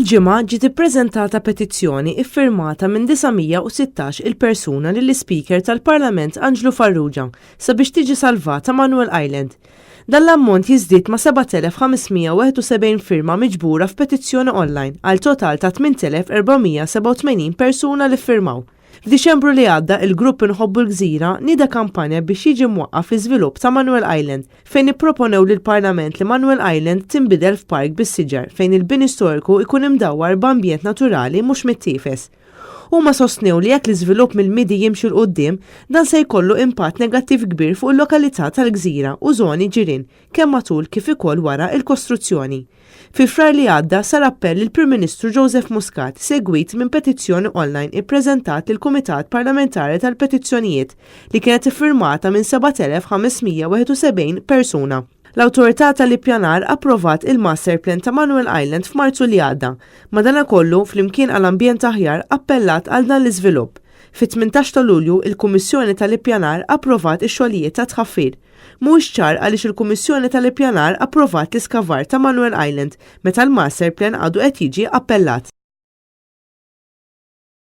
Il-Ġimgħa ġiet ippreżentata petizzjoni iffirmata minn 916 il-persuna lill-Ispeaker tal-Parlament Anġlu Farrugia sabiex tiġi salvata Manuel Island. Dan l-ammont jiżdied ma' 7,571 firma miġbura f'petizzjoni online għal total ta' 8,487 persuna li ffirmaw. F'Diċembru li għadda, il-grupp Inħobbu l-Gżira nieda kampanja biex jiġi mwaqqaf l-iżvilupp ta' Manuel Island fejn ipproponew lill-Parlament li Manuel Island tinbidel f'park bis-siġar fejn il-bini storiku jkun imdawwar b'ambjent naturali mhux mittiefes. Huma sostnew li jekk l-iżvilupp mill-midi jimxi 'l quddiem, dan se jkollu impatt negattiv kbir fuq il-lokalità tal-gżira u żoni ġirien kemm matul kif ukoll wara l-kostruzzjoni. Fi Frar li għadda sar appell lill-Prim Ministru Joseph Muscat segwit minn petizzjoni online ippreżentat lill-Kumitat Parlamentari tal-Petizzjonijiet li kienet iffirmata minn 7,571 persuna. L-Awtorità tal-Ippjanar approvat il-Master Plan ta' Manuel Island f'Marzu li għadda. Madanakollu, Flimkien għal Ambjent Aħjar appellat għal dan l-iżvilupp. Fit-18 ta' Lulju, il-Kummissjoni tal-Ippjanar approvat ix-xogħlijiet ta' tħaffir. Mhuwiex ċar għaliex il-Kummissjoni tal-Ippjanar approvat l-iskavar ta' Manuel Island meta l-Master Plan għadu qed jiġi appellat.